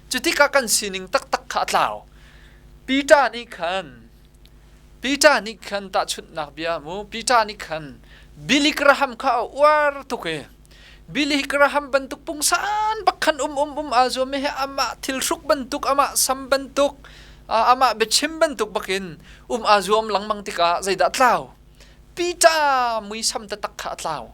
Cutikah kan sining taktak kha a tlau. Peter nih khan Peter nih khan tahchunhnak bia mu Peter nih khan Billy Graham kha a uar tuk i Billy Graham bantuk pungsan bak khan um um um aa zuam i amah thilhruk bantuk amah sam bantuk amah biachim bantuk bakin um aa zuam lengmang tikah zeidah a tlau? Peter muisam taktak kha a tlau.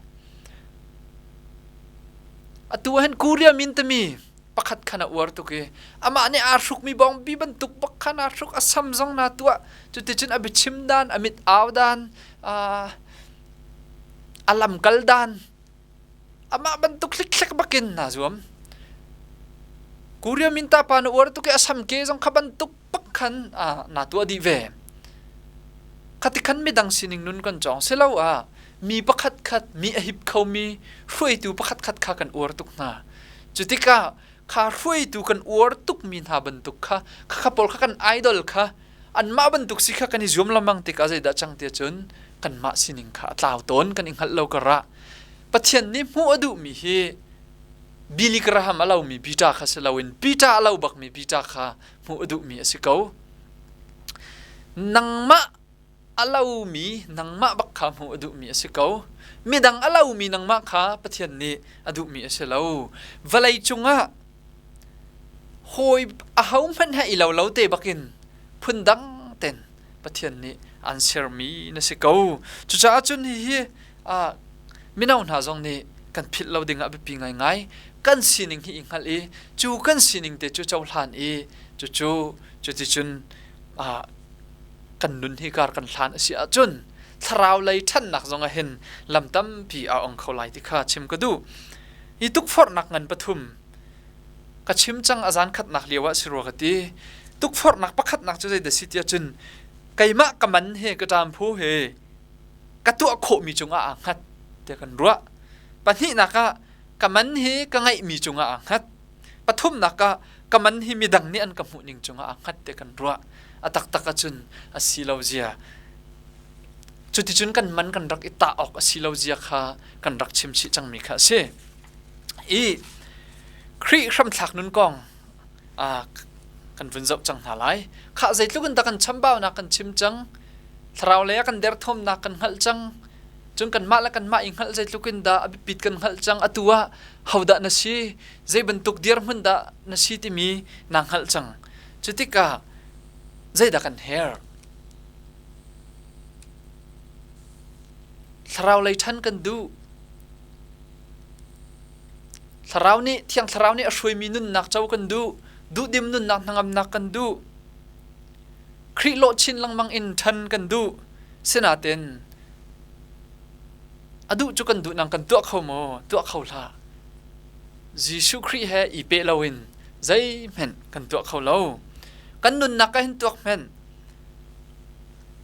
Atu ah hin Korea min timi pakhat khan a uar tuk i amah nih aa hrukmi bawngbi bantuk bak khan aa hruk a sam zong naa tuah cuticun a biachim dan a mit au dan a lamkal dan Amah bantuk hlikhlek bakin naa zuam. Korea minta pa na uar tuk i a samke zong kha bantuk bak khan naa tuah dih ve. Khati khan midang sining nun kan cawng silo ah mi pakhat khat mi a hip khomi hruaitu pakhat khat kha kan uar tuk hna. Cutikah kha hruaitu kan uar tukmi hna bantuk kha kha pawl kha kan idol kha anmah bantuk si kha kan i zuam lengmang tikah zeidah cang ti ahcun kanmah sining kha a tlau tawn kan i hngalh lo karah Pathian nih hmuh a duhmi hi Billy Graham a lomi Peter kha si loin Peter a lo bakmi Peter kha hmuh a duhmi a si ko. Nangmah a lomi nangmah bak kha hmuh a duhmi a si ko. Midang a lomi nangmah kha Pathian nih a duhmi a si lo. Vawlei cungah hawi ahohmanh he i lo lo te bakin phundang ten Pathian nih an sermi na si ko. Cucaah cun hihi mino hna zong nih kan philh lo ding ah biapi ngaingai. Kan sining hi i hngalh i cu kan sining te cu cohlan i cucu cuticun kan nun hi kar kan hlan a si ahcun thlarau lei ṭhannak zong ah hin lam tampi aa ong kho lai ti kha chim ka duh. Hi tukforhnak ngan pathum ka chim cang a zan khatnak lio ah si rua ka ti. Tukforhnak pakhatnak cu zeidah si tiah cun keimah ka man he ka ṭamphu he ka tuah khawhmi cungah aa hngat tiah kan ruah. Pahnihnak ah ka man hi ka ngeihmi cungah aa hngat. Pathumnak ah ka man hi midang nih an ka hmuhning cungah aa hngat tiah kan ruah. A taktak ahcun a si lo zia. Cuticun kan man kan rak i tah awk a si lo zia kha kan rak chim chih cangmi kha a si. I. Khrih hramthlak nun kong kan vun zoh cang hna lai. Khah zeitluk in dah kan chambaunak kan chim cang, thlarau lei ah kan derthawmnak kan hngalh cang, cun kanmah le kanmah i hngalh zeitluk in dah a biapit kan hngalh cang, atu ah hodah na si, zei bantuk dirhmun dah na si timi naa hngalh cang. Cutikah zeidah kan herh? Thlarau lei ṭhan kan duh. Thlarau nih Thiang Thlarau nih a hruaimi nunnak co kan duh. Duhdim nunnak hnangamnak kan duh. Khrih lawh chin lengmang in ṭhan kan duh. Sinain a duh cu kan duh nang kan tuah kho maw? Tuah kho hlah. Jesuh Khrih he i peh loin zeihmanh kan tuah kho lo. Kan nunnak ah hin tuak hmanh.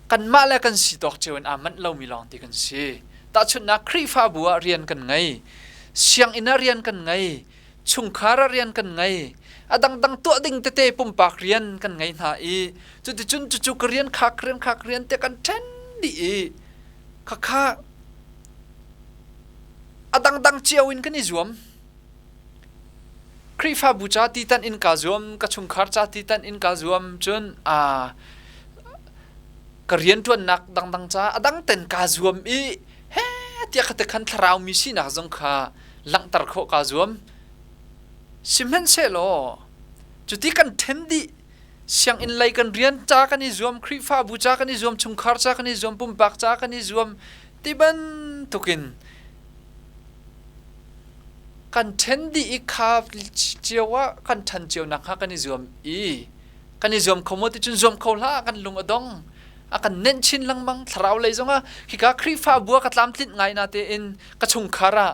Kanmah le kan si tawk cio in aa manh lomi lawng ti kan si. Tahchunhnak Khrihfabu ah rian kan ngei, sianginn ah rian kan ngei, chungkhar ah rian kan ngei, a dangdang tuah ding tete pumpak rian kan ngei hna i cuticun cucu ka rian kha ka rian kha ka rian te kan ṭhen dih i khakha a dangdang cio in kan i zuam. Khrihfabu ca ti tan in kaa zuam, ka chungkhar ca ti tan in kaa zuam, cun aa ka rianṭuannak dangdang ca a dang ten kaa zuam i he tiah kha te khan thlarau mi sinak zong kha langhter khawh kaa zuam. Sihmanhsehlaw cuti kan ṭhen dih sianginn lei kan rian ca kan i zuam, Khrihfabu ca kan i zuam, chungkhar ca kan i zuam, pumpak ca kan i zuam ti bantukin Kan ṭhen dih i kha cio ah kan ṭhan cio nakhnga kan i zuam i kan i zuam kho maw ti cun zuam kho hlah kan lung a dong. A kan nenh chin lengmang thlarau lei zongah hika Khrihfabu ah ka tlamtlinh ngai natein ka chungkhar ah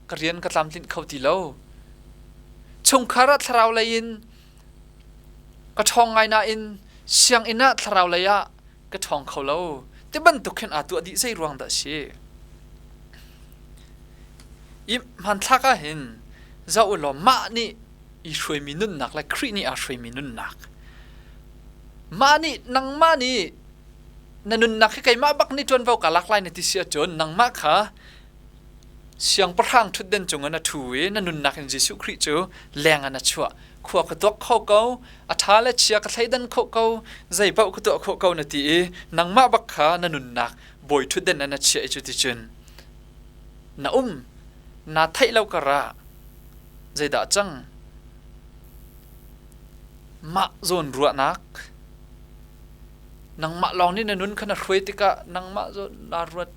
ka rian ka tlamtlinh kho ti lo. Chungkhar ah thlarau lei in ka ṭhawng ngai nain sianginn ah thlarau lei ah ka ṭhawng kho lo. Ti bantuk khin aa tuah dih zei ruang dah a si? I hmanthlak ah hin zoh u law mah nih i hruaimi nunnak le Khrih nih aa hruaimi nunnak. Mah nih nangmah nih na nunnak hi keimah bak nih ṭuanvo ka lak lai na ti si ahcun nangmah kha siangpahrang ṭhutden cungah na ṭhu i na nunnak in Jesuh Khrih cu leng ah na chuah. Khua ka tuak kho ko, a ṭha le chia ka thleidan khawh ko, zei paoh ka tuah khawh ko na ti i nangmah bak kha na nunnak bawi ṭhutden ah na chiah i cuticun na um naa theih lo karah zeidah cang? Mah zawn ruahnak nangmah lawng nih na nun kha na hruai tikah nangmah zawn naa ruat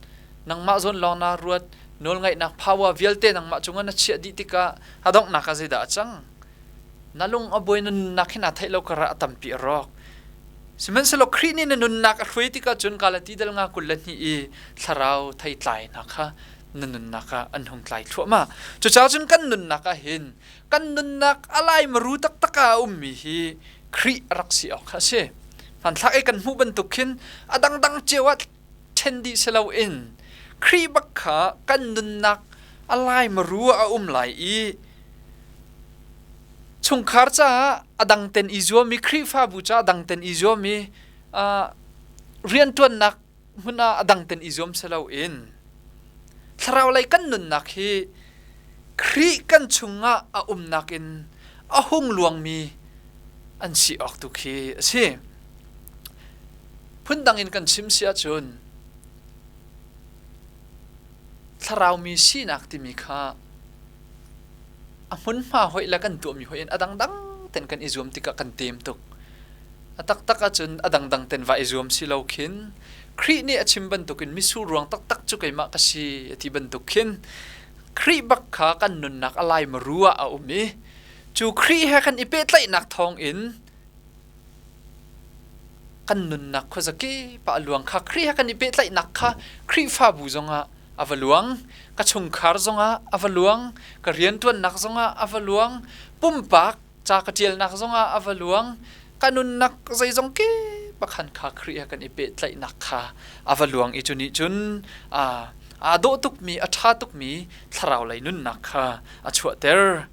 nangmah zawn lawng naa ruat nawlngaihnak power vialte nangmah cungah na chiah dih tikah a donghnak ah zeidah a cang? Na lung a buai na nunnak hi naa theih lo karah a tampi a rawk. Sihmanhsehlaw Khrih nih na nunnak a hruai tikah cun Galati dal nga 22 i thlarau theitlai hna kha na nunnak ah an hung tlai thluahmah. Cucaah cun kan nunnak ah hin kan nunnak a laimaru taktak ah a ummi hi Khrih a rak si awk kha a si. Hmanthlak i kan hmuh bantuk khin a dangdang cio ah ṭhen dih si loin Khrih bak kha kan nunnak a laimaru ah a um lai i Chungkhar caah a dang ten i zuam i Khrihfabu caah a dang ten i zuam i rianṭuannak hmun ah a dang ten i zuam si loin thlarau lei kan nunnak hi Khrih kan chungah a umnak in a hung luangmi an si awk tu khi a si. Phundang in kan chim si ahcun thlarau mi sinak timi kha A hmunhma hoih le kan tuahmi hoih in a dangdang ten kan i zuam tikah kan tem tuk. A taktak ahcun a dangdang ten va i zuam si lo khin Khrih nih a chim bantukin misur ruang taktak cu keimah ka si a ti bantuk khin Khrih bak kha kan nunnak a laimaru ah a um i cu Khrih he kan i pehtlaihnak thawngin kan nunnak khuazakip ah a luang kha Khrih he kan i pehtlaihnak kha Khrihfabu zongah a va luang, ka chungkhar zongah a va luang, ka rianṭuannak zongah a va luang, pumpak ca ka ṭialnak zongah a va luang, ka nunnak zeizong kip ah khan kha Khrih he kan i pehtlaihnak kha a va luang i cu nih cun aa dawh tukmi, a ṭha tukmi thlarau lei nunnak kha a chuahter.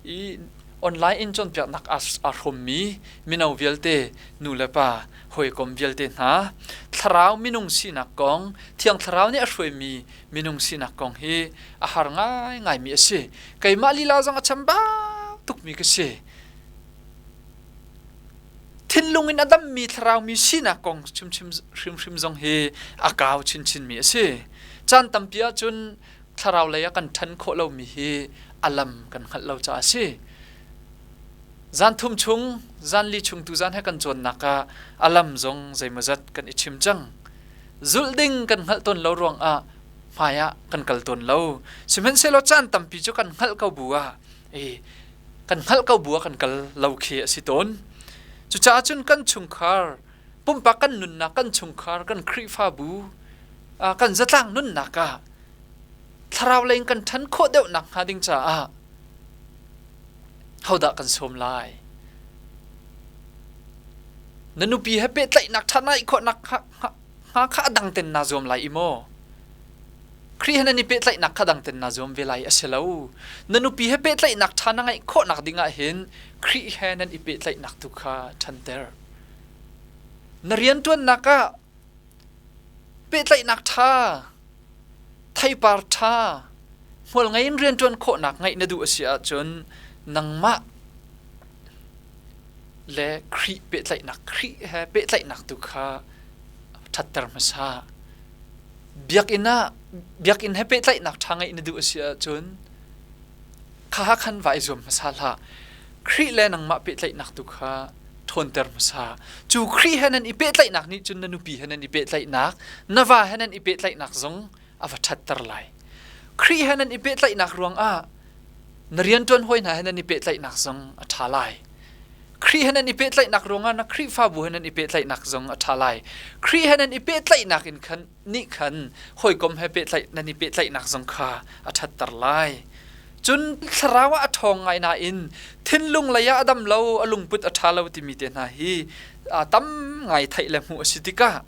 I online in cawnpiaknak aa hrawmmi mino vialte, nu le pa, hawikom vialte hna, thlarau minung sinak kong, Thiang Thlarau nih a hruaimi minung sinak kong hi a har ngaingaimi a si. Keimah lila zong a chambau. tukmi ka si. Thinlung in a dammi thlarau mi sinak kong chimchim hrimhrim zong hi a kau chinchinmi a si. Caan tampi ahcun thlarau lei ah kan ṭhan khawh lomi hi a lam kan hngalh lo caah a si. Zan thum chung, zan li chung tu zan he kan cawnnak ah a lam zong zeimawzat kan i chim cang. Zulh ding kan hngalh tawn lo ruangah hmai ah kan kal tawn lo. Sihmanhsehlaw caan tampi cu kan hngalh ko bu ah kan hngalh ko bu ah kan kal lo khi a si tawn. Cucaah cun kan chungkhar, pumpak kan nunnak, kan chungkhar, kan Khrihfabu, kan zatlang nunnak ah thlarau lei in kan ṭhan khawh deuh nakhnga ding caah hodah kan sawm lai? Na nupi he pehtlaihnak ṭha naih khawhnak hnga kha a dang ten naa zuam lai i maw? Khrih he nan i pehtlaihnak kha dang ten naa zuam ve lai a si lo. Na nupi he pehtlaihnak ṭha na ngeih khawhnak ding ah hin Khrih he nan i pehtlaihnak tu kha ṭhanter. Na rianṭuannak ah pehtlaihnak ṭha, theipar ṭha, hmual ngei in rianṭuan khawhnak ngeih na duh a si ahcun nangmah le Khrih pehtlaihnak, Khrih he pehtlaihnak tu kha ṭhatter hmasa. Biakinn ah biakinn he pehtlaihnak ṭha ngeih na duh a si ahcun kha khan va i zuam hmasa hlah. Khrih le nangmah pehtlaihnak tu kha ṭhawnter hmasa. Cu Khrih he nan i pehtlaihnak nih cun na nupi he nan i pehtlaihnak, na va he nan i pehtlaihnak zong a va ṭhatter lai. Khrih he nan i pehtlaihnak ruangah na rianṭuan hawi hna he nan i pehtlaihnak zong a ṭha lai. Khrih he nan i pehtlaihnak ruangah na Khrihfabu he nan i pehtlaihnak zong a ṭha lai. Khrih he nan i pehtlaihnak in khan nih khan hawikom he pehtlaih nan i pehtlaihnak zong kha a ṭhatter lai. Cun thlarau ah a ṭhawng ngai nain thinlung lei ah a dam lo, a lungput a ṭha lo timi te hna hi tam ngai theih le hmuh a si tikah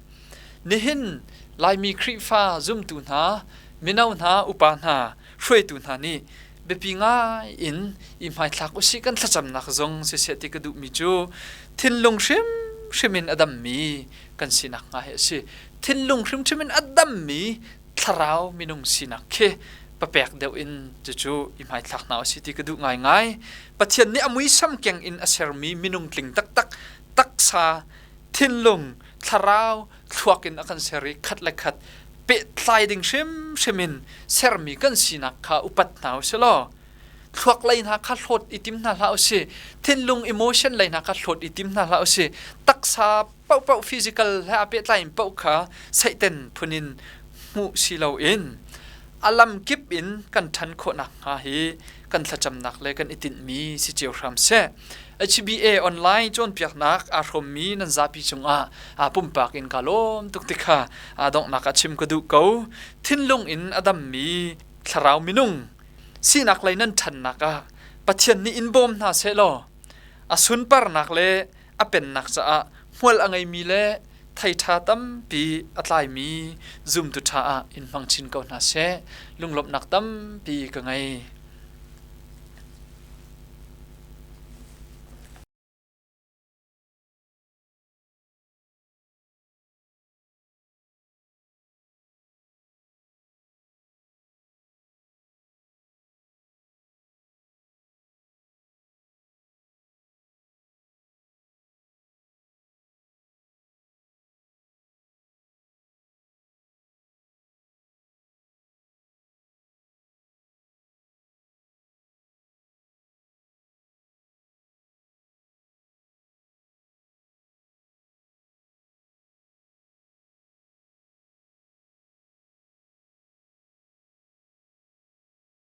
nihin Laimi Khrihfa zumtu hna, mino hna, upa hna, hruaitu hna nih biapi ngai in i hmaithlak usih kan thlacamnak zong siseh ti ka duhmi cu thinlung hrimhrim in a dammi kan sinak hnga hi a si. Thinlung hrimhrim in a dammi thlarau minung sinak khi papek deuh in cucu i hmaithlak hna usih ti ka duh ngaingai. Pathian nih a muisam keng in a sermi minung tling taktak taksa thinlung thlarau thluak in a kan ser i khat le khat pehtlai ding hrimhrim in sermi kan sinak kha upat hna usih law thluak lei hna kha hlawt i tim hna hlah usih thinlung emotion lei hna kha hlawt i tim hna hlah usih taksa paohpaoh physical he a pehtlai in paoh kha seihten phun in hmuh si loin a lam kip in kan ṭhan khawh nakhnga hi kan thlacamnak le kan i tinhmi si cio hram seh. HBA online cawnpiaknak aa hrawmmi nan zapi cungah aa pumpak in ka lawm tuk ti kha aa donghnak ah chim ka duh ko. Thinlung in a dammi thlarau minung sinak lei nan ṭhannak ah Pathian nih in bawm hna sehlaw a sunparnak le a pennak caah hmual a ngeimi le thei ṭha tampi a tlaimi zumtu ṭha ah in hmang chin ko hna seh. Lunglawmhnak tampi ka ngei.